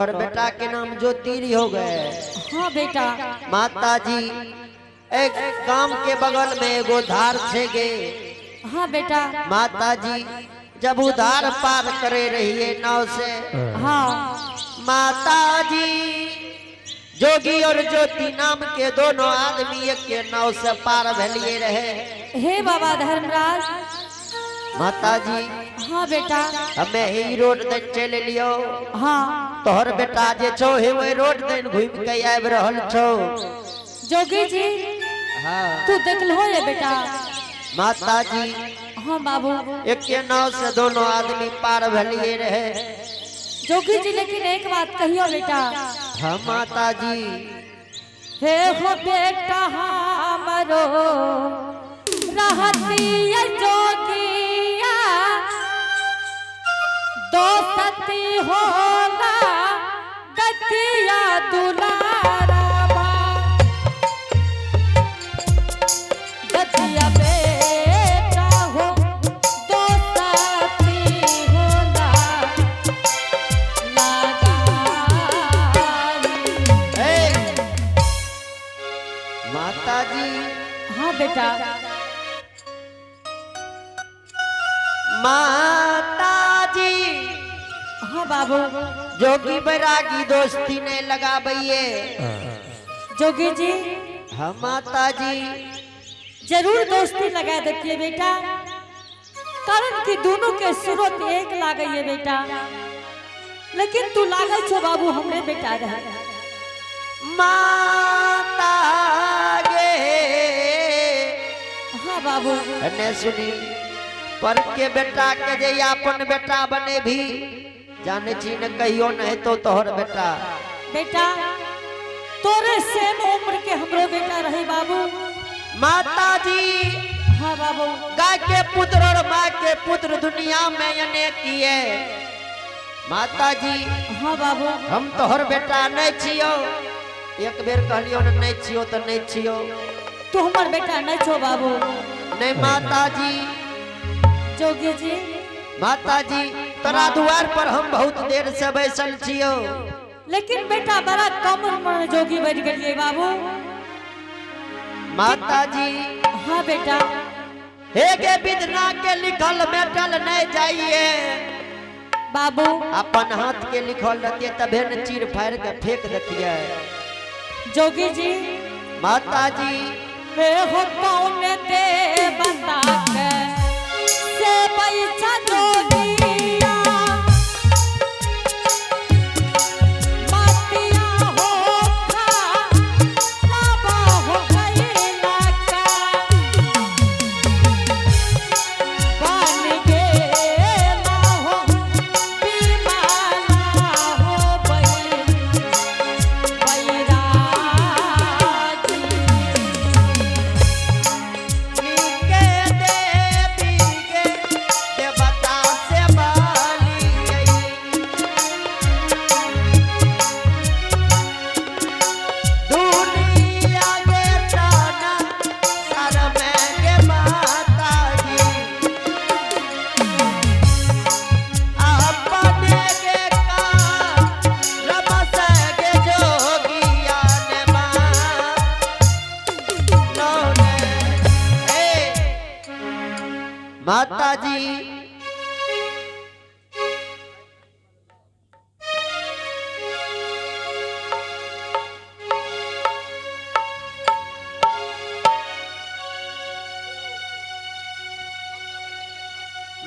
और बेटा के नाम ज्योतिरी हो गए। हाँ बेटा। माता जी, एक गांव के बगल में एगो धार छे गे। हाँ बेटा। माता जी, जब उधार पार करे रहिए नाव से, हाँ। माता जी, जोगी और ज्योति नाम के दोनों आदमी एक के नाव से पार भेलिए रहे। हे बाबा धर्मराज। माता जी। हाँ बेटा। हमें ही रोड दन चल लियो। हाँ। तोहर बेटा जे छो हे वही रोड दन घूम के आबि रहल छो। जोगी जी। हाँ। तू देखलो ये बेटा? माता जी। हाँ बाबू। एक के नाव से दोनों आदमी पार भेलिए रहे। जोगी जी, लेकिन एक बात कहियो बेटा। हाँ माता जी। हे हो बेटा, हमरो रहती जोगिया दोसती होला गतिया दुलारा, गतिया बेटा हो दोसती होला लगाई। ए, माता जी। हाँ बेटा। माता जी। हाँ बाबू। जोगी बैरागी दोस्ती ने लगाबइये। जोगी जी। हाँ माता जी। जरूर दोस्ती लगा देखिए बेटा, कारण कि दोनों के सूरत एक लागे है बेटा, लेकिन तू लागल छो बाबू हमरे बेटा रहे। माता गे। हाँ बाबू। ने सुनी, पर के बेटा के जे अपन बेटा बने भी जाने छी न, कहियो नहीं तो तोहर बेटा। बेटा, तोरे सेम उम्र के हमरो बेटा रहे बाबू। माता जी। हाँ बाबू। गाय के पुत्र और माँ के पुत्र दुनिया में अनेक किए माता जी। हाँ बाबू। हम तोहर बेटा नहीं छियो, एक बेर कहलियो न, नहीं छियो तो नहीं छियो। तू हमर बेटा नहीं छो बाबू। नहीं माता जी। जोगी जी। माता जी, तोरा दुआर पर हम बहुत देर से बैसल छियो। लेकिन बेटा, बड़ा कम उम्र में जोगी बन गेलिए बाबू। माता जी। हाँ बेटा। हे गे, विधना के लिखल मेटल नहीं जाइए। बाबू। अपन हाथ के लिखल रहतिए तबे न चीर फाड़ के फेंक देतिए। जोगी जी। माता जी। हे हो, कौन दे बता के से पैसा जोगिया मातिया हो खा बाबा हो गईला का बन गेला हो बीमाला हो बैरागी। नीके देवी के देवता से बलियै। दुनिया के ताना सर में के माता जी, अपने के का रब से के जोगिया ने मां ए माता जी।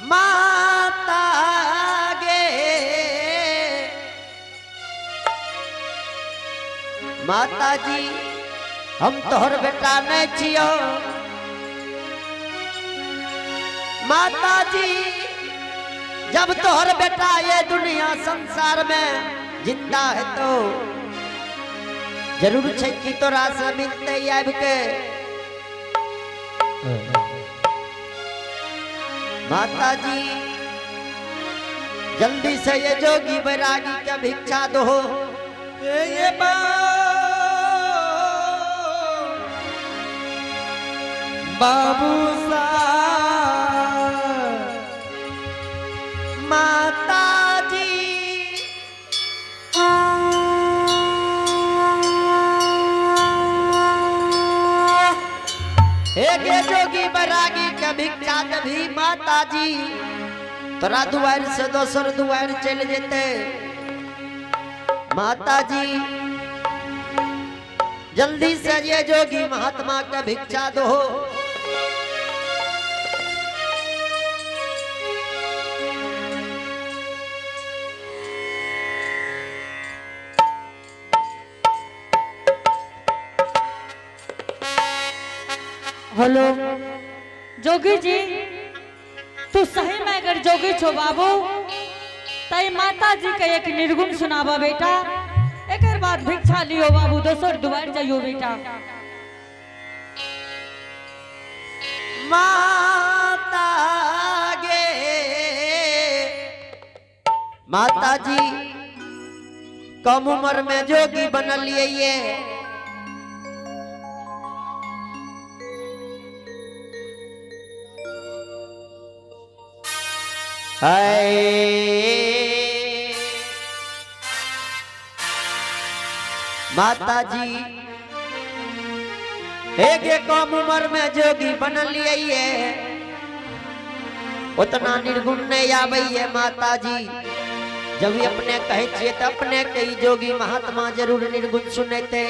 माता गे, माता जी, हम तोहर बेटा नहीं छियो। माता जी, जब तोहर बेटा ये दुनिया संसार में जिंदा है तो जरूर छै कि तोरा से मिलते आबि के। माता जी, जल्दी से ये जोगी बैरागी के भिक्षा दो। ये बाबू सा। माता जी। गे जोगी बैरागी के भिक्षा देवी माता जी, तोरा दुआर से दोसर दुआर चल जेते। माता जी जल्दी से ये जोगी महात्मा के भिक्षा दो। हेलो जोगी जी, तू सही में अगर जोगी छो बाबू तई माता जी के एक निर्गुण सुनाबा बेटा, एक बाद भिक्षा लियो बाबू, दोसर दुआर जाइयो बेटा। माता गे माता जी, कम उम्र में जोगी बनलिए ये। हाय माता जी, एक कम उम्र में जोगी बनलिए ये, उतना निर्गुण नहीं आवे है माता जी। जब भी अपने कहे छिए तो अपने के ही जोगी महात्मा जरूर निर्गुण सुनेते।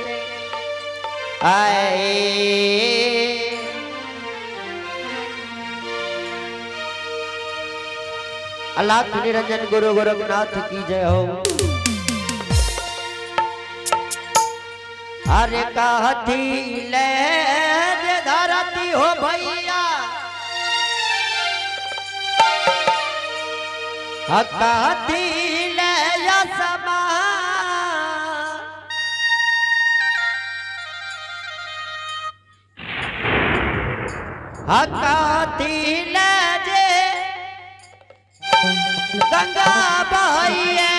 आए अलाख निरंजन गुरु गोरखनाथ की जय हो। अरे कहती ले धरती हो भैया, कहती ले समा, कहती ले जे गंगा बहिए,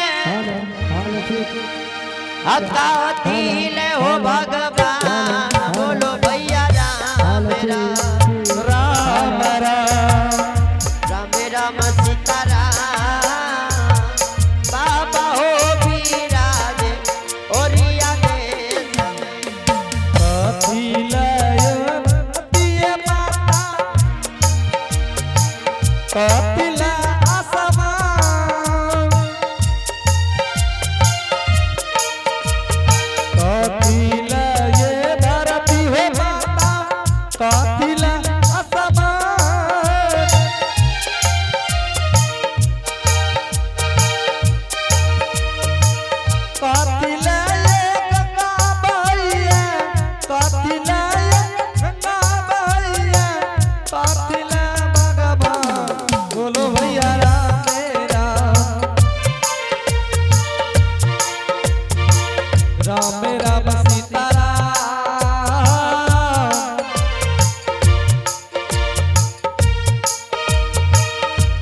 कहती ले हो भगवान, बोलो भैया राम राम राम राम राम राम सीता राम, बाबा हो विराज ओरिया देश में। कपिलय पिय माता, कपिल असमान, कपिल ये धरती हो माता, कपिल असमान। कपिल ये गंगा बहिए, कपिल ये गंगा बहिए, कपिल भगवान, बोलो भैया राम राम राम राम सीता राम।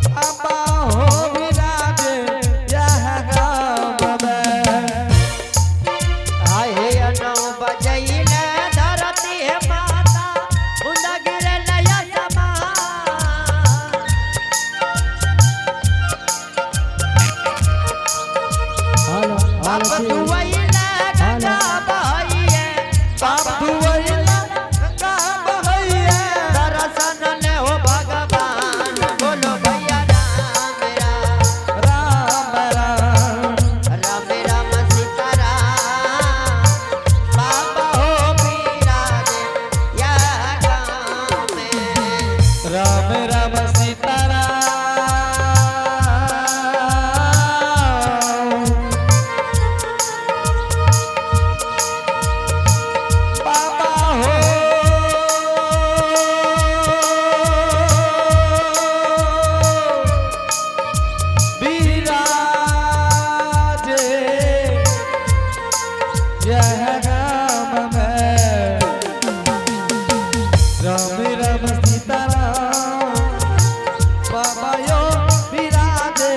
बाबा हो विराजे यह गाम में। आहे अनौ बजैले धरती है माता, बुंदा गिरे लया समा। बाप दुवैले गंगा बहिए, बाप दुवैला गंगा बहैया, दर्शन ले हो भगवान, बोलो भैया राम राम राम राम राम राम सीता राम, बाबा हो विराज यह गाँव में। राम राम सीता राम। बाबा हो विराजे यह गाम में। राम राम सीता राम, बाबा यो विराजे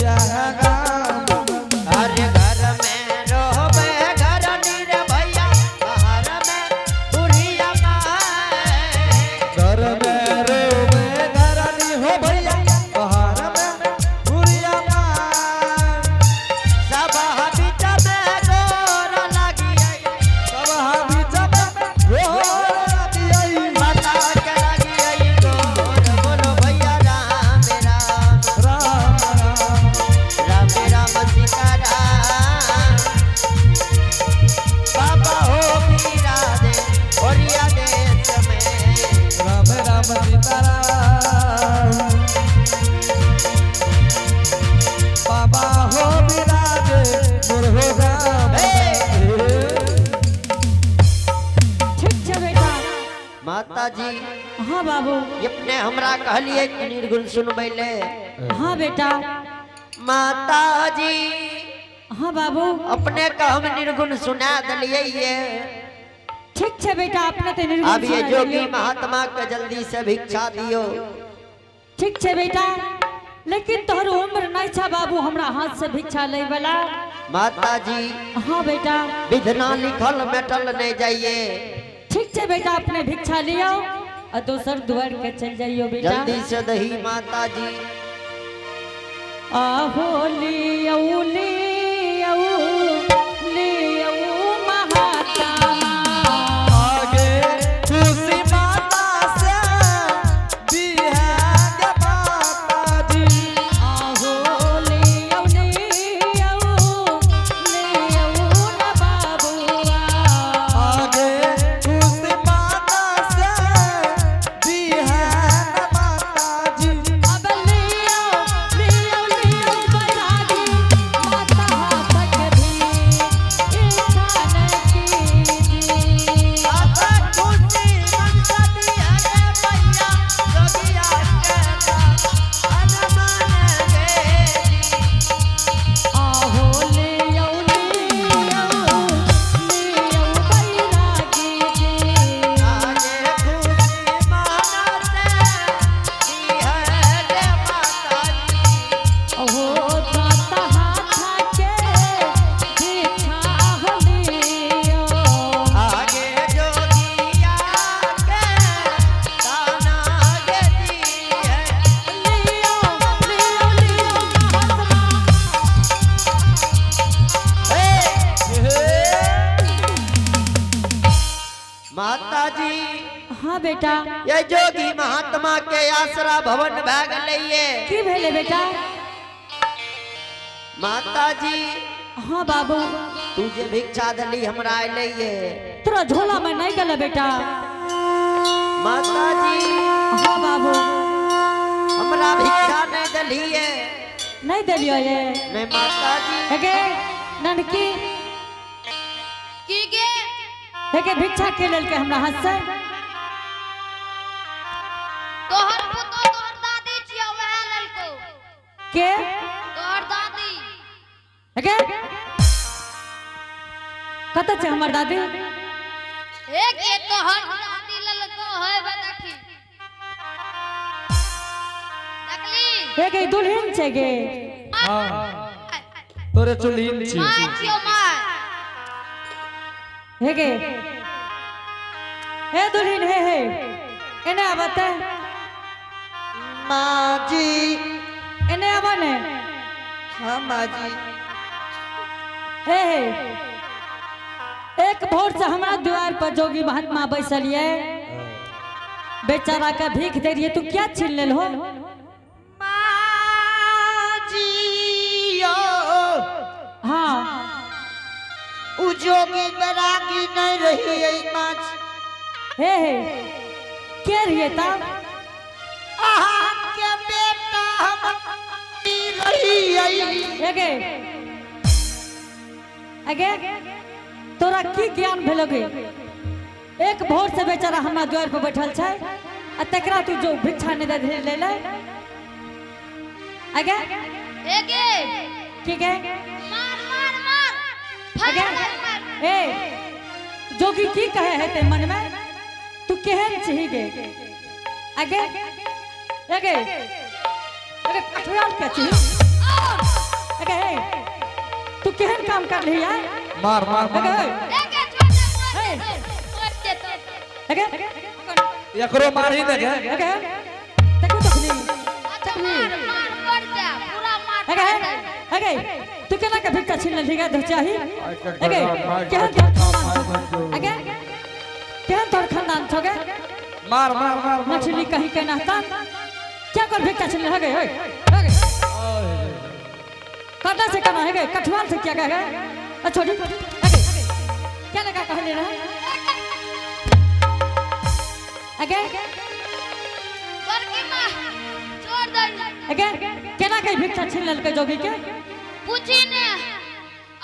यह गाम। अरे घर में रोबे घर नीर भैया, बाहर में बुढ़िया माए। घर में रोवे घरनी हो भैया, बाहर में बुढ़िया माँ। सब बीच में गोर लगी आई। माता जी। हाँ बाबू। अपने हमरा कहलिए कि निर्गुण सुनबै ले। हाँ बेटा। माता जी। हाँ बाबू। अपने का हम निर्गुण सुना दिलिए ये। ठीक छे बेटा, अपने ते निर्गुण अब ये सुना जोगी देलियै। महात्मा के जल्दी से भिक्षा दियो। ठीक छे बेटा, लेकिन तोहर उम्र नहीं छा बाबू हमरा हाथ से भिक्षा ले वाला। माता जी। हाँ बेटा। विधना लिखल मेटल नहीं जाइए। ठीक छे बेटा, अपने भिक्षा लियो और दोसर द्वार के चल जाइयो बेटा। जल्दी से दही माता जी। आहो लियो लियो लियो महात्मा। आगे खुशी माता से बिहाग माता जी। आहो लियो लियो लियो न बाबुआ। आगे खुशी माता से बिहाग माता जी। अब लियो लियो लियो बैरागी माता हाथक भी इच्छा न कीजी। माता खुशी मन सदी अरे भैया जोगिया के अनुमान गे। आहो लियो लियो लियो बैरागी जी। आगे खुशी माना से बिहाग माता जी। ओहो माता हाथ के भिक्षा हो लियो। आगे जोगिया के दाना गे दी है। लियो लियो लियो महात्मा। माता जी। हाँ बेटा। ये जोगी महात्मा के आसरा भवन भाग लइए। की भेले बेटा? माता जी। हाँ बाबू। तू जे भिक्षा दली हमरा अइलइए। तोरा झोला में नहीं गले बेटा। माता जी। हाँ बाबू। हमरा भिक्षा नहीं दलिए। नहीं दिलियो ये? नहीं माता जी। हेगे ननकी। की गे? हेगे भिक्षा के लेलके हमरा हाथ से? तोहर पुतो तोहर दादी छियो, वएह ललको। के? तोहर दादी। हेगे कतऽ छै हमर दादी? हे गे, तोहर दादी ललको है, वे देखी देखली। हेगे दुल्हन छै गे। हाँ तोरे चुल्हीन छी। My छियो my. हेगे हे दुल्हन, हे हे एने आबत। माँ जी। एने आब ने। हाँ माँ जी। हे हे, एक भोर से हमरा द्वार पर जोगी महात्मा बैसल ये, बेचारा का भीख दे रही, तू क्या छीन लेल हो? माँ जी यो। हाँ। उ जोगी बैरागी नहीं रही है माँ जी। हे हे, के रहिए तब? अहाँ के बेटा हम रही है। एगे अगे तोरा की ज्ञान भेलो गे? एक भोर से बेचारा हमरा द्वार पर बैठल छै आ तकरा तू जो भिक्षा नहीं दे ले ले अगे। हे गे। की गे? मार मार मार। अगे। फाड़ मार मार। ए जोगी की कहे है ते मन में, तू केहन छही गे? अगे अगे अगे, कठुआल के छही? अगे हे, तू केहन काम कर रही है? मार मार अगे। मार। हे गे, छोड़ दे, छोड़ हे। दे, छोड़ दे तो। अगे। एकरो मार ही दे गे। अगे देखो तखनी। अच्छा मार मार, पड़ जा पूरा मार। अगे। पड़ जा। अगे तू केना के भिक्षा छीन लेलही गे चाही? अगे केहन तोहर खानदान छौ? अगे केहन तोहर खानदान छौ गे? मार मार मार मार। मछली कहीं के नहता क्या कर भिक्षा छीन लेलही गे? हे कटा से कना है गे, कठवाल से क्या कहे? अ छोड़ी अगे, क्या लगा कहले रहे अगे? बड़की माँ छोड़ दे। अगे केना के भिक्षा छीन लेलकै जोगी के? पूछी ने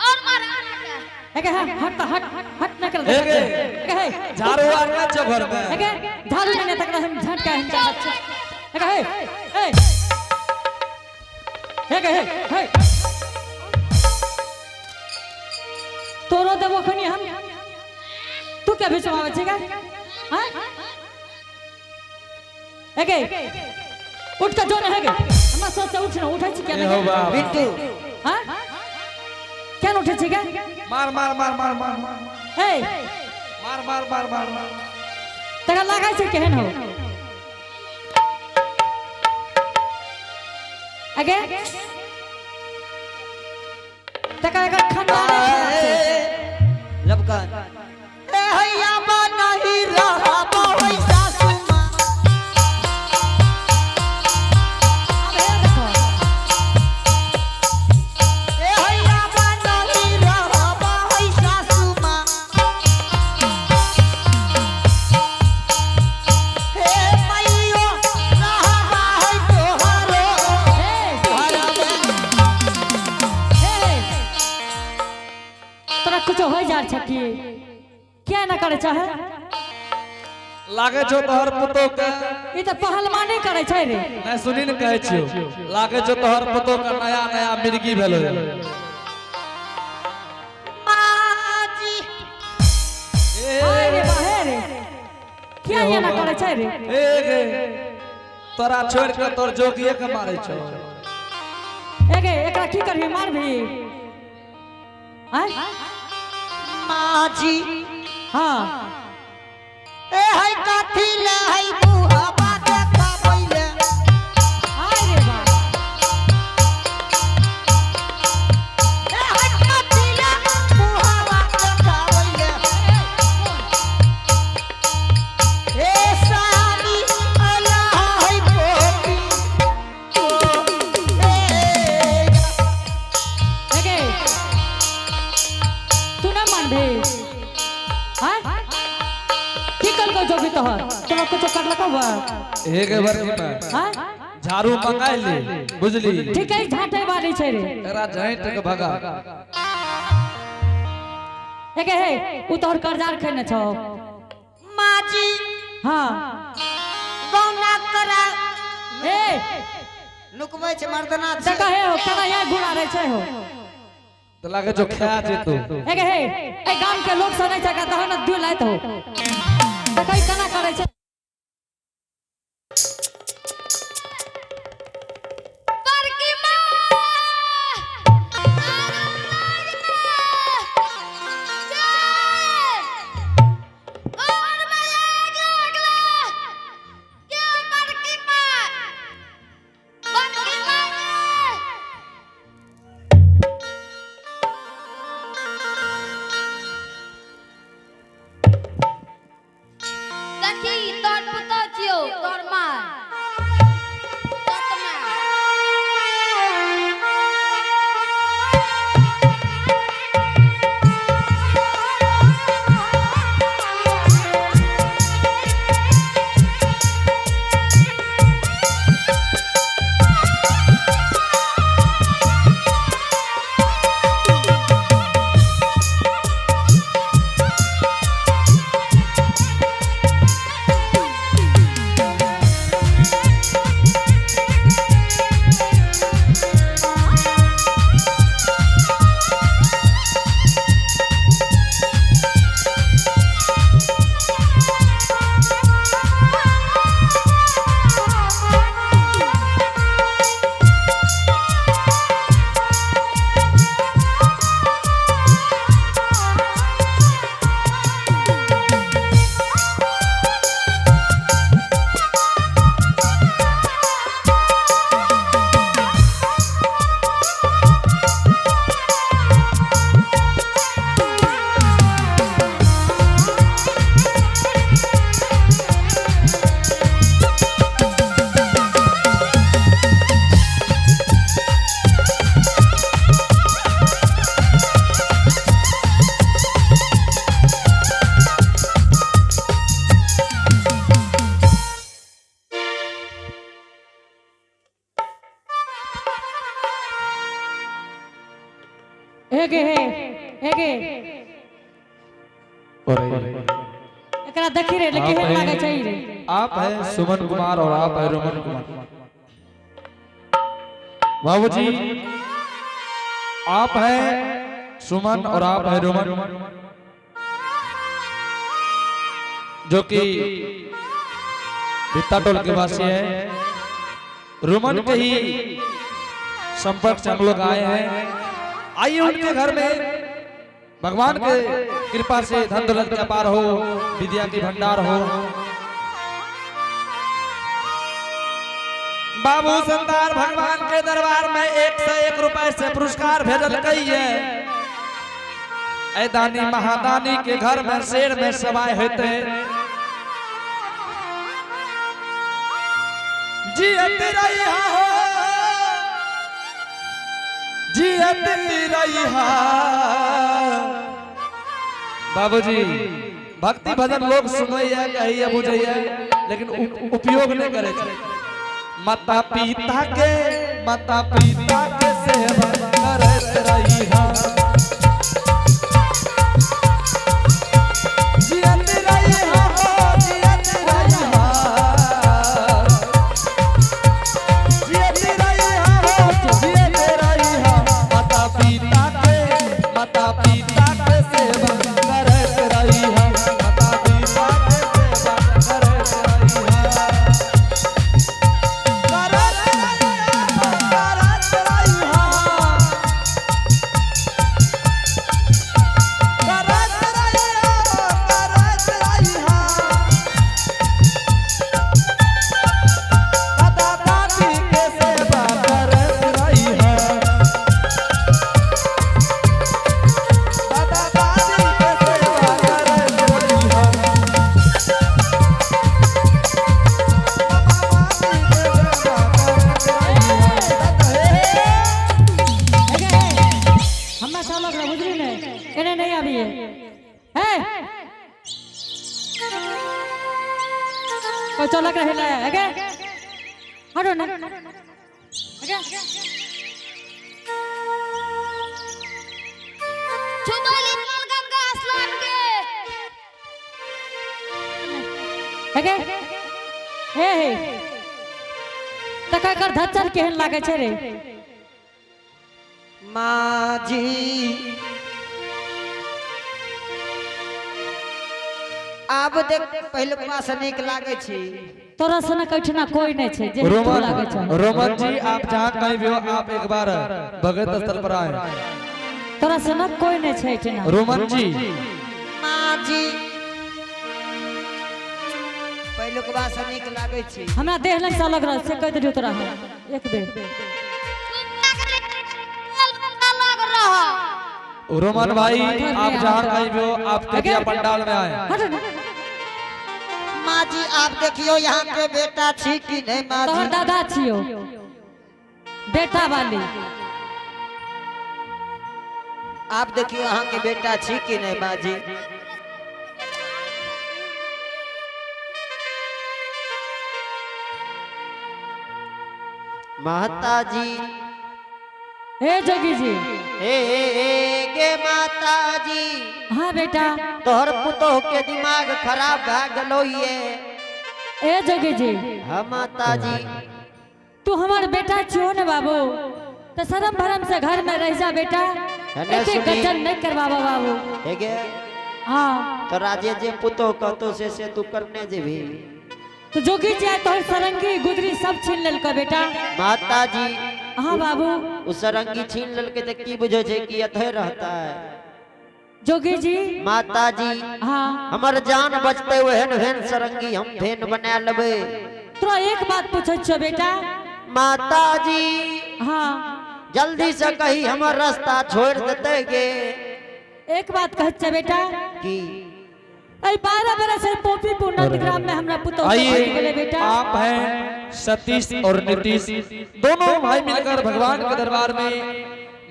और मार के। एके हट हट हट हट निकल हे गे। एके हे झाड़ू आर ना छो घर में। एके झाड़ू नहीं तकरा हम झटका हम अच्छा एके हे ए एके हे हे तोरो देबो खनी हम तू क्या बिचवावे छी का हां एके उठ के जो न हेगे हमरा सोच से उठ न उठै छी क्या ए हो बाबा। बिट्टू हां केन उठै छी का मार मार मार मार मार मार ए मार मार मार मार मार। तकरा लागै छै केहन हो अगे तकरा एकर खानदाने खराब छै। लबकन ए हैया बा नहीं रहबो है सासू माँ। आब हे देखो ए हैया बा नहीं रहबो है सासू माँ। हे मैयो रहबा है तोहरो हे हे तोरा कुछो हो जा छै की किया ना करे चाहे लागे छो तोहर पुतो के ई तऽ पहलवानी करे छै रे नहीं सुनी ने कहै छियो, लागे छो तोहर पुतो के नया नया मिर्गी भेलो। माँ जी ए हाय रे बा हे रे किया ये ना करे छै रे ए गे, तोरा छोड़ के तोर जोगिए के मारे छो। एगे एकरा की करबी मारबी आय माँ जी हाँ ए है काथी ले है बुहबा देखाबैले। हाय रे बा ए है काथी ले बुहबा देखाबैले। ए साली अल्लाह है गोपी ओ ए एगे तू ना मानबी हाँ की करलको जोगी तोहर तोरा कुछो करलको बा ए गे बड़की माय, हाँ झाड़ू मंगाई ली बुझली, ठीक है झाँटे वाली छै रे एकरा झाँट के भगा। एगे हे उ तोहर कर्जा रखने छौ माँ जी हाँ गौना करा ए नुकबै छै मर्दना छै। देखा हे हो केना यहाँ घुरा रहे छै हो तो लागे छो खा जेतो। एगे हे ए गाम के लोग सब नहीं छै तहन दू लाइत हो देखै केना करै छै बड़की माँ तोर पुतो छियौ तोर माँ तोर माँ एगे हे एगे और एकरा देखी रे आप केहन लागै हैं छै ई रे। आप हैं सुमन कुमार और आप हैं रोमन कुमार। बाबूजी, आप हैं सुमन और आप हैं रोमन, जो कि भित्ता टोल के वासी हैं। रोमन के ही संपर्क से हम लोग आए हैं। आइए, उनके घर में भगवान के कृपा से धन दौलत का पार हो, विद्या की भंडार हो। बाबू संतान भगवान के दरबार में 101 रुपए से पुरस्कार भेजल गई है। ऐ दानी महादानी के घर में शेर में सवाए होते। जियत रही हो, जियत रही। बाबूजी, भक्ति भजन लोग सुनैया, कहिए, बुझैया, लेकिन उपयोग नहीं करे छै। माता पिता के, माता पिता के सेवा करत रही। जियत रही हो, जियत रही, जियत रही हो, जियत रही। माता पिता के, माता पिता के सेवा करत रही। माता पिता के सेवा करत रही, करत रही, करत रही, करत रही, करत रही। दादा दादी के सेवा करत रही। दादा दादी के सेवा करत रही। मामा मामी के सेवा करत रही। हे, हमरा सब लग रहा बुझली ने, एने नहीं आबिए हे। कोई चलक रहे ले अगे हटो ना अगे। चुमाली लाल गंगा स्नान के। अगे हे हे, तक एकर धच्चर केहन लागै छै रे? माँ जी, आब देख, पहिलुका से नीक लागै छी। तोरा सनक एहिठिना कोई नहीं छै जे तू रोमन लागै छै। रोमन जी, आप जहाँ कहीं भी हो, आप एक बार भगत स्थल पर आए। तोरा सनक कोई नहीं छै एहिठिना। रोमन जी। माँ जी, पहिलुकवा से नीक लागै छी। हमरा देह लग से अलग रह से कहि देलियौ तोरा हम एक बेर। लग रहा। रोमन भाई, आप जहाँ कहीं भी हो, आप कृपया पंडाल में आए। हट ना। माँ जी, आप देखियो, यहाँ के बेटा छी कि नहीं माँ तोहर जी? दादा छियो बेटा वाली। आप देखियो, यहाँ के बेटा छी कि नहीं माँ जी? माता जी। हे जोगी जी। हे हे गे माता जी। हाँ बेटा। तोहर पुतोह के दिमाग खराब भए गेलो ये। ए जोगी जी। हाँ माता जी। तू हमार बेटा छियो ने बाबू, तो शरम भरम से घर में रह जा बेटा। है एक सुनी। गजन नहीं करवावा बाबू। हे गे। हाँ। तो राजे जे पुतोह कहतो से तू करने जेबी? तो जोगी जी, आइ तोहर सरंगी गुदरी सब छीन लेलको बेटा। माता जी। हाँ बाबू। उ सरंगी छीन लेलकै तऽ की बुझै छै कि एतहे रहता है? जोगी जी। माता जी। हाँ। हमर जान बचते, ओहन ओहन सरंगी हम फेन बना लेबै। तोरा एक बात पूछै छियो बेटा। माता जी। हाँ। जल्दी से कही, हमर रास्ता छोड़ देते गे। एक बात कहै छियो बेटा। की? अई 12 बरस है पोपीपुर नंदग्राम में हमरा पुतोह के आइए, गेलै बेटा। आप हैं सतीश और नीतीश, दोनों भाई मिलकर भगवान के दरबार में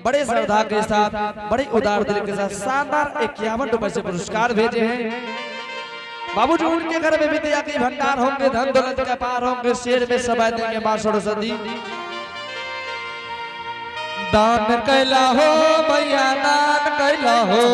बड़े श्रद्धा के साथ, बड़े उदार दिल के साथ शानदार 51 रुपए से पुरस्कार भेजे हैं। बाबूजी, उनके घर में विद्या के भंडार होंगे, धन दौलत का पार होंगे, शेर में सभा देंगे माँ सरस्वती। दान कैला हो भैया, दान कैला हो।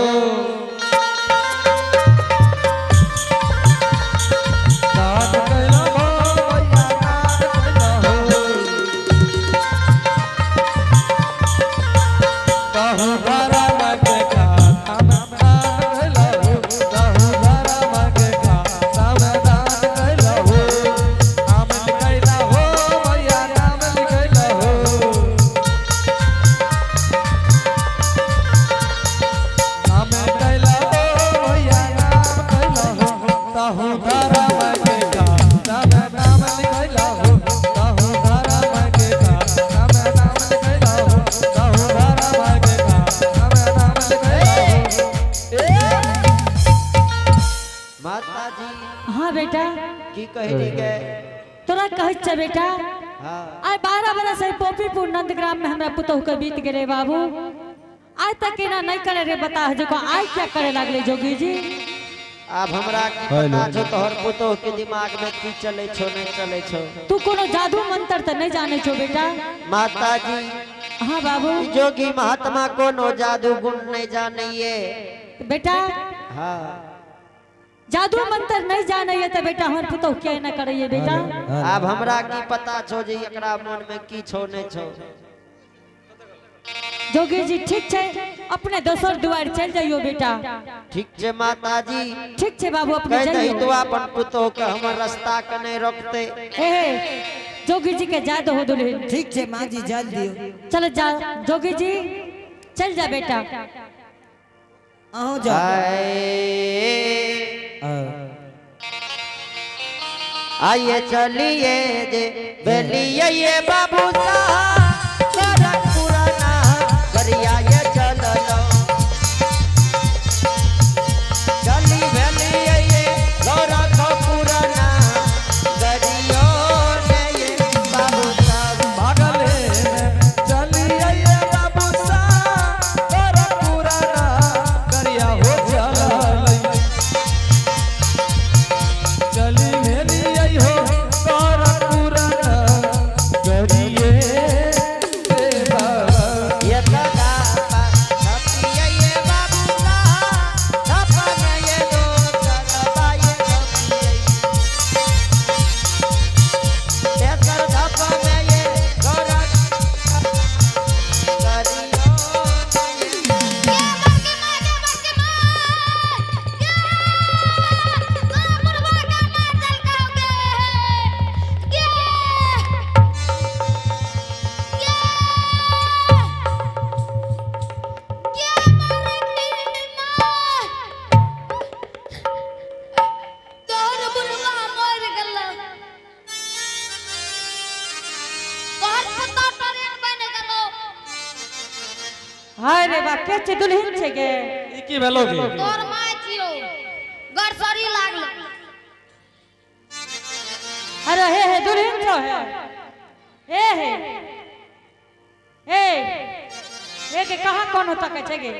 माता जी। हाँ बेटा। की कहली गे? तोरा कहै छै बेटा। हाँ। आइ 12 बरस है पोपीपुर नंदग्राम में हमरा पुतोह के बीत गेलै बाबू, आइ तक एना नहीं करे रे, बता जो आइ क्या करे लागले जोगी जी? आब हमरा की पता छौ तोहर पुतोह के दिमाग में की चलै छौ नहीं चलै छौ। तू कोनो जादू मंत्र तऽ नहीं जाने छौ बेटा? माता जी। हाँ बाबू। जोगी महात्मा कोनो जादू गुण नहीं जानैये। बेटा। हाँ। जादू मंत्र नहीं जानैये तऽ बेटा हमर पुतोह किया एना करैये बेटा? आब हमरा की पता छौ जे एकरा मन में की छौ नहीं छौ। जोगी जी ठीक छै, अपने दोसर दुआर चल जाइयो बेटा। ठीक छै माता जी। ठीक छै बाबू, अपने कह दही जाइयो। तू अपन पुतोह के हमर रास्ता के नहीं रोकते। ए जोगी जी के जा दो दुल्हन। ठीक छै माँ जी, जल दियौ। चल जा जोगी जी, चल जा बेटा। अहूँ जाओ। आइए चलिए जे बेलिए ये बाबू साहब पुराना गरिया ये चललो चली भेलिए ये गौरख पुराना गरियो ने ये बाबू साहब। भागले चलिए ये बाबू साहब पुराना करिया हो चल चली भेलिए हो तोर पुराना करिए रे बाबा। ये कदापा थपिए ये बाबू साहब थपन ये दो चलबा ये थपिए तेसर धप में ये गौरख करियो ने ये। के मर के मार, के मर के मार, के तोरा बुढ़वा के मार देलकौ गे, के के के मर के मार, तोहर बुढ़वा मर गेलौ, तोहर पुतोह ट्रेन बनि गेलौ। हाय रे बा, के छै दुल्हन छै गे? ई की भेलो गे? तोर माय छियौ, गरसरी लागलो। अरे हे हे दुल्हन छौ हे हे हे हे हे के कहाँ कौन होता के छै गे?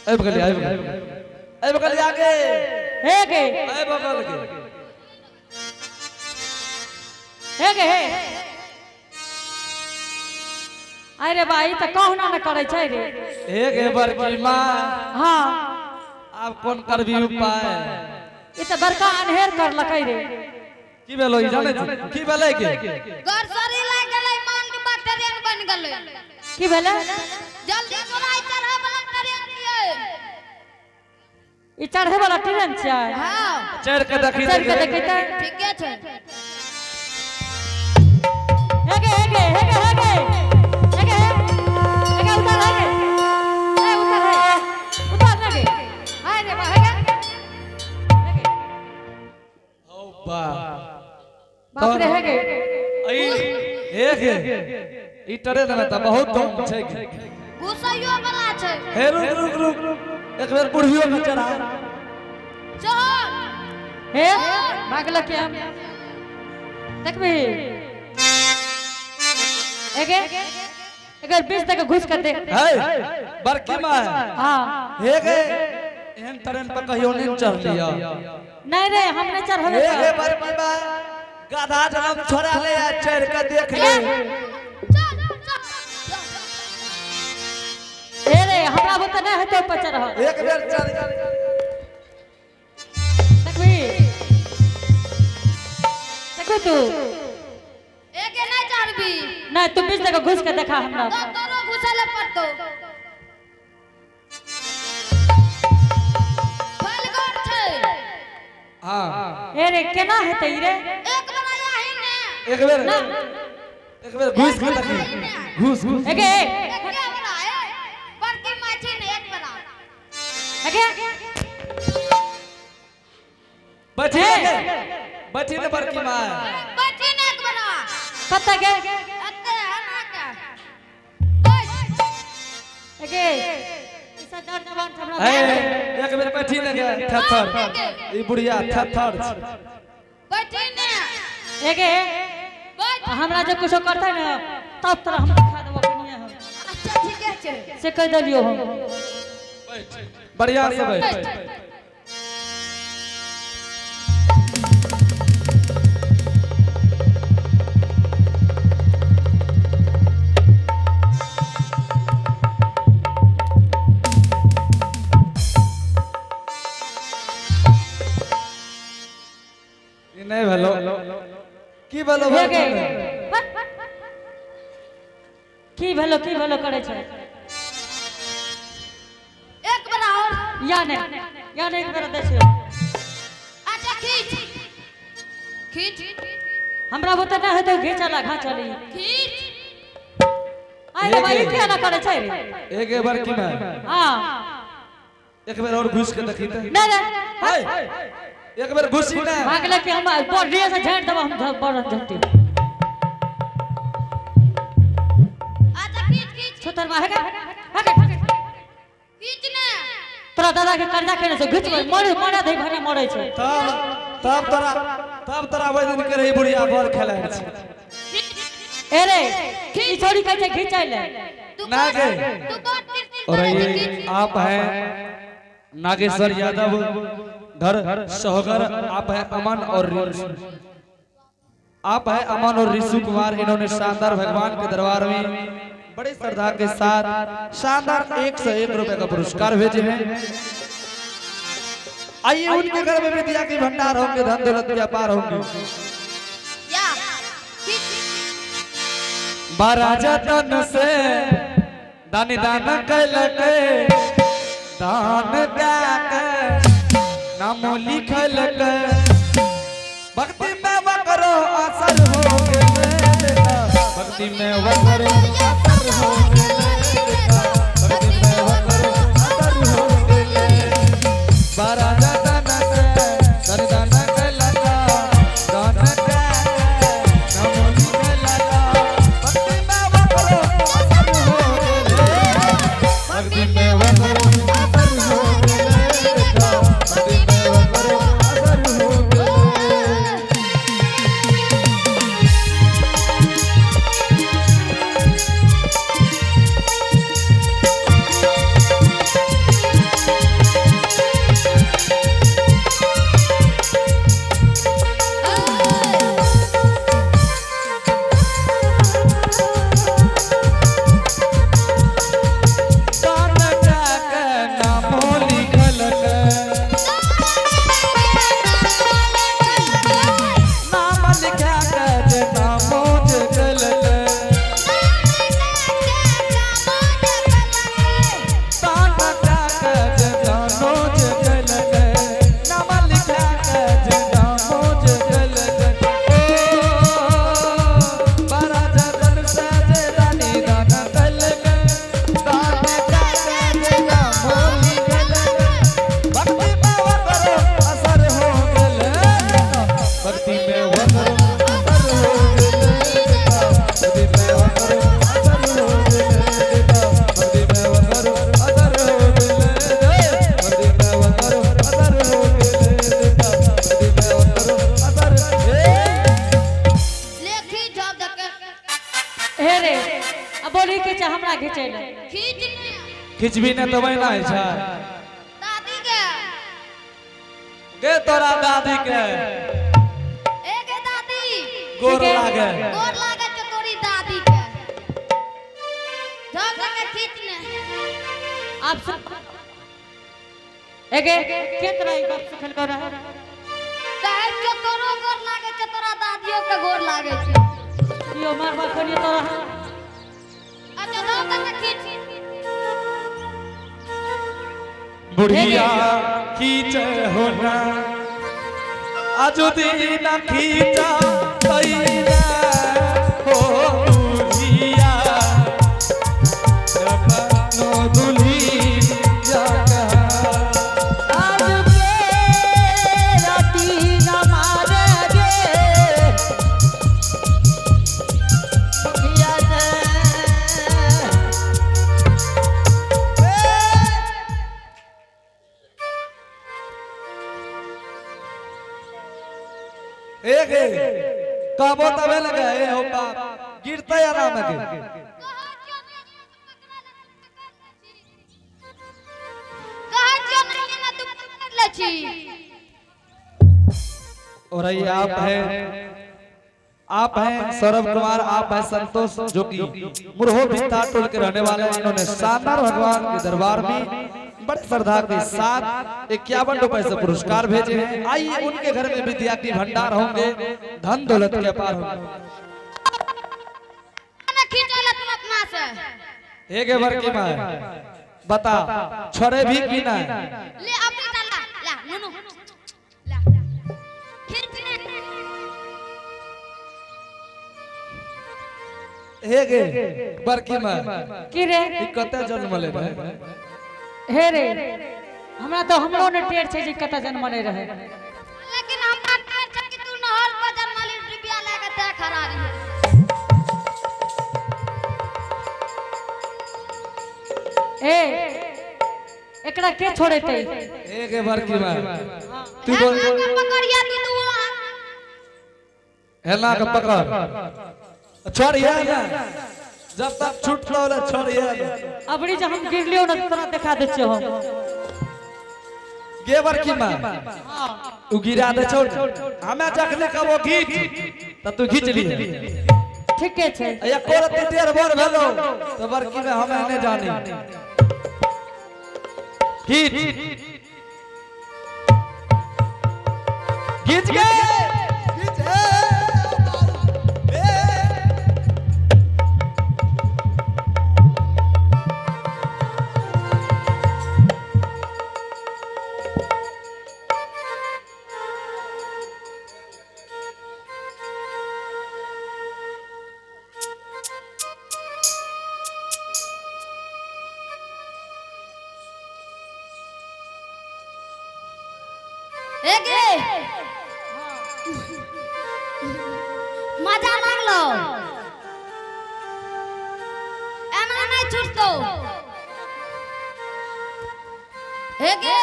ऐ बगल ऐ बगल ऐ बगल आगे। हे गे। ऐ बगल के। हे गे हे, अरे भाई तऽ कहुना न करै छै रे। एक हे बड़की माँ। हाँ। आब कोन करबी उपाय? ई तऽ बड़का अनहेर करलकै रे। की भेलो ई जानै छी की भेलै के? गरसरी लागि गेलै, माल डिब्बा ट्रेन बनि गेलै। की भेलै? जल्दी चोराइ चढ़ै वाला ट्रेन छियै। ई चढ़े वाला ट्रेन छियै? हाँ। चढ़ के देखी। चढ़ के देखी तऽ। ठीके छै। हे गे हे गे हे गे हे गे हे गे हे गे, उतर हे गे, ए उतर हे, उतर ना गे, हाय रे बा, हे गे हे गे। ओ बा। बाप रे, हे गे। ई एक हे ई ट्रेन में त बहुत दम छै। घुसैयो वाला छै। हे रुक रुक रुक, एक बेर बुढ़ियो के चढ़ा। चढ़। हे भागल के हम देखबी एगे अगर 20 तक घुस कर देख। हे बड़की माँ। हाँ। हे गे, एहन ट्रेन पर कहियो नहीं चढ़ लिया? नहीं रे, हम नहीं चढ़ल। हे गे बड़की माँ, गधा जनम छोड़ा ले आ, चढ़ के देख ले। चल चल। ए रे, हमरा बुते नहीं हेतौ ऊपर चढ़ल। एक बेर चढ़। देखबी देखबी तू? एगे नहि चढ़बी? नहीं, तू 20 तक घुस के देखा हमरा। तो तोरो घुसै लए पड़तौ, फलगर छै। हाँ। ए रे, केना हेतै ई रे? एक बेर आही ने। एक बेर, एक बेर घुस के देखी, घुस घुस। एगे। एके बेर ए बड़की माय छै ने, एक बेर। एगे। बैठी ने, बैठी ने बड़की माँ। बैठी ने एक बेर। कतऽ गे? एते हना के बैठ। एगे, ई सच दर्द जवान छै हमरा। ए, एक बेर बैठी ने गे थेथर, ई बुढ़िया थेथर छै। बैठी ने। एगे बैठ। हमरा जे कुछो करतै ने तब तोरा हम खा देबो कनिए हम। अच्छा ठीके छै। से कहि देलियौ हम। बढ़िया से बैठ। बैठ। ई नहि भेलो, की भेलो? एगे की भेलो, की भेलो करै छै? एक बार और। या नहि, या नहि, एक बेर दै छियौ। अच्छा खींच खींच। हमरा बुते नहि हेतौ घीचल आ घाचल ई। खींच। आइ रे भाई, ई किया ना करै छै रे? एक बार की मैं हाँ। एक बेर और घुस के देखी ते। नहि नहि। हाय, एक बेर घुसी ने। भागले कि हम बॉडी से झाड़ि देबो हम बड़ झट्टी। अच्छा खींच खींच। छुतर मा हेगे हेगे। खींच ने। तोरा दादा के कर्जा केने छै, घिचबै मरे मरे दे भने मरे छै। तब तब तोरा ओहि दिन के रही बुढ़िया बड़ खेलाइ छै। ए रे, ई छोरी कहै छै घिचै ले। तू ना गे। तू बहुत तीर और तीर ये खींच। आप हैं नागेश्वर यादव घर सोहगर, आप हैं अमन और आप हैं अमन और ऋषु कुमार। इन्होंने शानदार भगवान के दरबार में बड़े श्रद्धा के साथ शानदार 101 रुपए का पुरस्कार भेजे हैं। आइए उनके घर में विद्या के भंडार होंगे, धन दौलत व्यापार होंगे। या खींच। बारा जतन से दान दान कलके, दान दाके नाम लिखलके, भक्ति में वकरो असर हो गेले, भक्ति में वकरो असर हो गेले, भक्ति में वकरो असर हो गेले। बारा जतन से दान दान कलका, दान दाके नाम लिखलका, भक्ति में वकरो असर हो गेले, भक्ति में वकरो असर हो गेले, भक्ति में वकरो असर हो गेले। दान के नामो लिखलक, नाम लिखा के जे नामो जगलक, दान के जे नामो जगलक, नाम लिखा के जे नामो जगलक। ओ बारा जतन से जे दानी दान कलक, दान के जे नामो लिखलक, भक्ति में वकरो असर हो गेले, भक्ति में वकरो असर हो गेले, भक्ति में वकरो असर हो गेले, भक्ति में वकरो असर हो गेले, भक्ति में वकरो असर हो गेले, भक्ति में वकरो असर हे। ले खींच जब तक। हे रे, आ बोली के छै हमरा घिचै ले। खींच ने। खिचबी ने तबै ना होइ छै। दादी के। गे तोरा दादी के। ए गे दादी। गोर ठीक है। लागे। गोर लागे छै तोरी दादी के। जब तक खींच ने। आप सब एगे के तोरा ई बाप से खेल कर रहा? कहै छौ तोरो गोर लागे छै, तोरा दादियो के गोर लागे छै। यो मार मार करियो तोरा। अच्छा जब तक खींच। बुढ़िया खींचे होना आजो दिन खींचा तैया हो बुढ़िया नो दुल्हिया कहा। आज बेरती न मारे गे मुखिया ने। ए, कहबो तबे लगे ए हो बाप गिरते आराम के। कहै छियौ नहि ना तू पकड़ लै छी। और ये आप हैं सौरभ कुमार, आप हैं संतोष, जो कि मुरहो बिस्तार टोल के रहने वाले हैं। इन्होंने शानदार भगवान के दरबार में बड़े श्रद्धा के साथ 51 रुपए से पुरस्कार भेजे हैं। आइए उनके घर में विद्या की भंडार होंगे, धन दौलत के अपार होंगे। ना खींचल तू अपना से। एक बार की मां बता छोड़े भी की ना? ले अपनी ला ला नुनु ला खींच ले। हे गे बड़की मां, की रे? ई कते जन्म ले रहे? हे रे, हमरा तो हमरो ने टेर छै जे कतऽ जन्मले रहे। लेकिन हमरा टेर छै कि तू नहर पर जन्मली, डिबिया लए के तै खड़ा रही। ए, एकरा के छोड़ेतै? हे गे बड़की मां, तू बोल। एना के पकड़िया तू तू हेला के पकड़, छोड़िए ना जब तक छूट लो, छोड़िए ना। अबरी जे हम गिरलियो ने तोरा देखा दै छियौ हम। गे बड़की मां, उ गिरा दे छोड़, हमें जखने कबो घीच त तू घीच लिए। ठीके छै। या कोरती देर भर भेलो तो बड़की में हमें नहीं जानी। घीच घीच गए, घीच ए, ए। ए गे, मजा लागलो? एना नहि छुटतो। हे गे,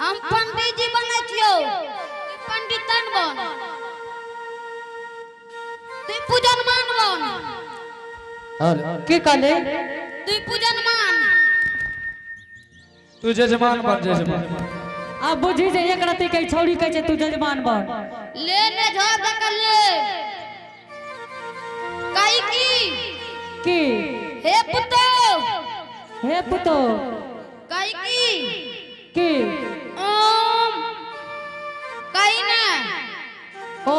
हम पंडित जी बनै छियौ, तू पंडितन बन, तू पूजनमान बन। की कहले? तू पूजनमान। तू जजमान बन, जजमान। आब बुझी जे एक रति के छौड़ी कहै छै तू जजमान बन। ले ने झोर दकल ले कही की। की? हे पुतो। हे पुतो। कही की। की? ओम कही ना। ओ।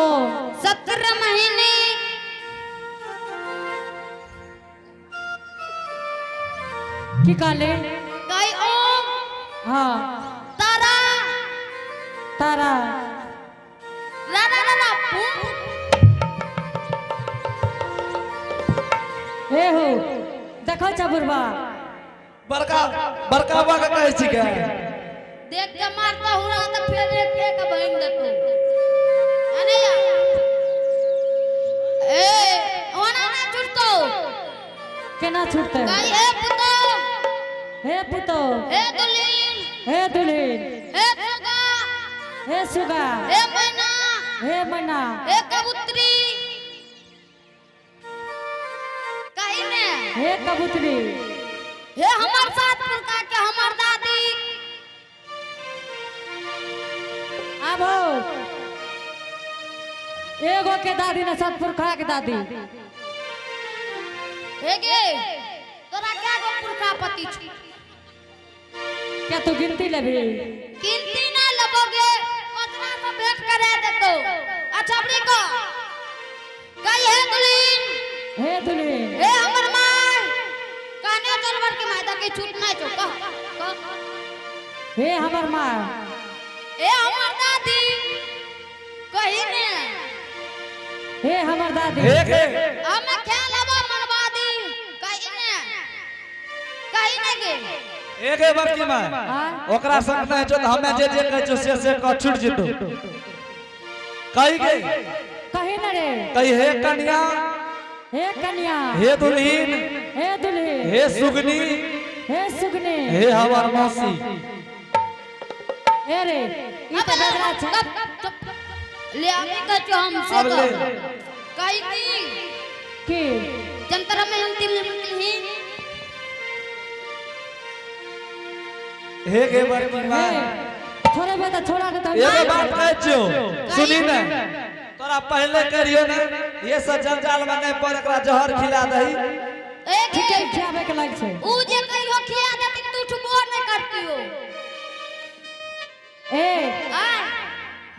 17 महीने की कहले? कही ओम। हाँ। तारा। तारा। रा रा रा रा पुम। हे हो, देखो छ बुढ़बा। बड़का बड़का बा के कहै छिकै। देख के मारता हुआ तो फिर एक एक बहिन देतो। अरे या ए ओना ना छुटतो। केना छुटतै? कही हे पुतो। हे पुतो। हे दुल्हीन। हे दुल्हीन। हे सुगा। हे सुगा। हे मैना। हे मैना। हे कबूतरी कही ने। हे कबूतरी। हे हमर सात पुरखा के हमर दादी। आब हो, एगो के दादी न, सात पुरखा के दादी। हे गे, तोरा क्या गो पुरखा पति छु? क्या तू गिनती लेबी? गिनती ना लबोगे, ओकरा से भेंट करा देतो। अच्छा बड़ी को कही हे दुल्हीन। हे दुल्हीन। हे हमर माय, कहने जानवर के माय के छूट नहीं छो, कह कह। हे हमर माँ। हे हमर दादी कही ने। हे हमर दादी। हे गे। हमें ख्याल हवा मनवादी कही ने, कही ने गे। हे गे बड़की मां, ओकरा संग नहि छौ तऽ हमे जे जे कहै छियौ से से कह, छूट जेतौ। कही गे। कही न रे। कही हे कन्या। हे कन्या। हे दुल्हीन। हे दुल्हीन। हे सुगनी। हे सुगनी। हे हमर मौसी। हे रे, ई तऽ बदला छै। गप, चुप। ले अभी कहो हमसे अब ले। कहो। कही की की जंतर में हम तिल ही हे गे बड़की माँ छोड़े बेटा छोड़ा के तो एगो बात कहै छियौ सुनी ने तोरा पहले करियो ने ये सब जंजाल में नहीं पड़ एकरा जहर खिला दही ए ठीके गे खियाबे के लाग छै ऊ जे कहियो खिया देती तू उठबो नहीं करती हो ए आ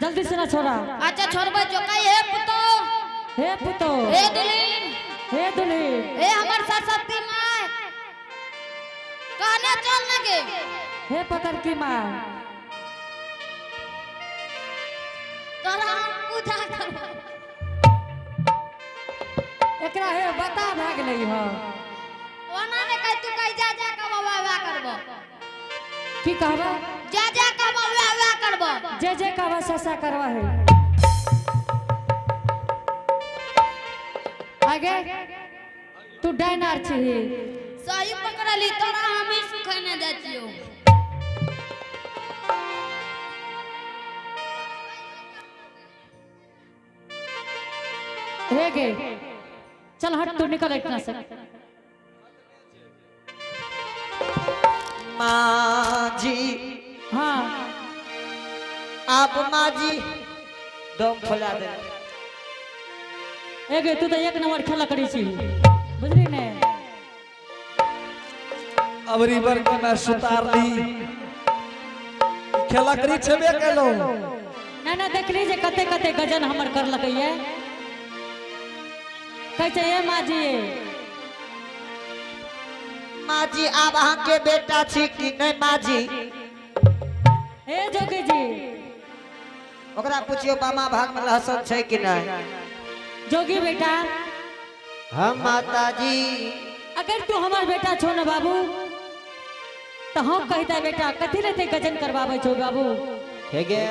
जल्दी से ना छोड़ा अच्छा छोड़बे जो कही हे पुतो हे पुतो हे दुल्हन हे दुल्ही हे हमर सरस्वती माय कहने चल लगे हे पकड़ की माँ तोरा हम पूजा करबो एकरा हे बता भाग गेलै ह ओना ने कह तू कह जा जा के बाबा वा करबो की कहबा जा जा के बाबा वा करबो जे जे कहबा ससा करवा है आगे तू डायनार छी सही पकड़ली तोरा हम ही सुखने जाइ छियौ हे गे चल हट तू निकल इतना से माँ जी हाँ आप माँ जी दम फुला दे ए गे तू तो एक नंबर खेला करी छी बुझली ने अबरी बड़की माँ सुतार ली खेलकरी छेबे केलौ ना ना देखली जे कते कते गजन हमर कर ये कहै छै ए माँ जी माँ जी आब अहाँ के बेटा छी कि नहीं माँ जी हे जोगी जी ओकरा पुछियो बामा भाग में लहसुन छै कि नहीं जोगी बेटा हम माता जी अगर तू हमर बेटा छो ना बाबू तो हम कहता बेटा कथी लेते गजन करवाबै छो बाबू हे गे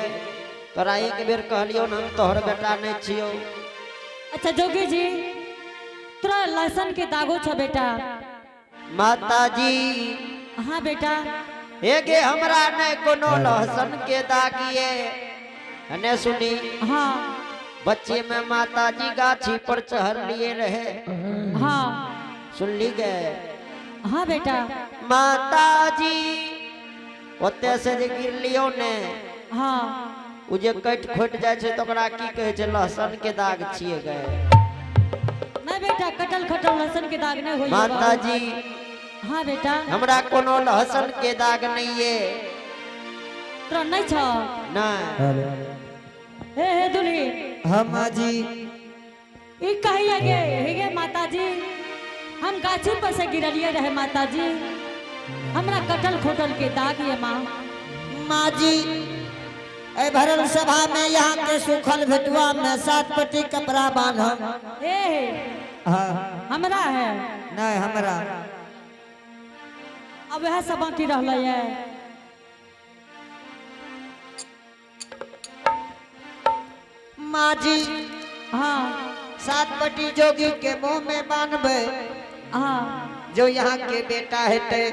तोरा एक बेर कहलियो न हम तोहर बेटा नहीं छियो अच्छा जोगी जी तोरा लहसुन के दागो छ बेटा माता जी हाँ बेटा हे गे हमरा नहीं कोनो लहसुन के दागिए ने सुनी हाँ बच्चे में माता जी गाछी पर चढ़ लिए रहे हाँ सुनली गए हाँ बेटा माता जी ओते से जे गिरलियो ने हाँ उ जे कटि खोटि जाइ छै तऽ ओकरा की कहै छै लहसुन के दाग छियै गए नहीं बेटा कटल खटल लहसुन के दाग नहीं होई माता जी हाँ बेटा हमरा कोनो लहसुन के दाग नहीं ये तोरा नहीं छ नहीं हे हे दुल्ही हाँ माँ जी ई कहिया गे हे गे माता जी हम गाछी पर से गिरलिए रहे माता जी हमरा कटल खोटल के दाग ये माँ माँ जी ए भरल सभा में यहाँ के सूखल भेटुआ में सात पट्टी कपड़ा बांधम हे हे हाँ हमरा है नहीं हमरा अब वह सब बाकी रहलै है माँ जी हाँ सात पट्टी जोगी के मुंह में बांधबै हाँ जो यहाँ के बेटा हेतै